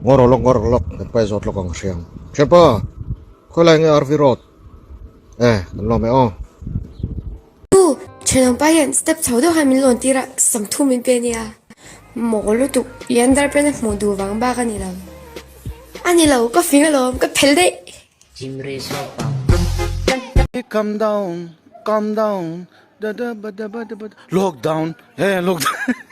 Ngaw rawh lawk, ngaw rawh lawk, kan pai zawt lawk ang hria ang. Thianpa, khawilai nge RV Road? E, kan lawm e aw. Nu, thenawmpa hian step chho deuh hian min lawn tir a, samthu min pe ania. Maw lutuk, Leander pen a hmuh duh vang bak a ni lo. A ni lo, ka fing alawm, ka phel daih. Calm down, calm down, da da ba da ba da ba, lockdown, eh lockdown.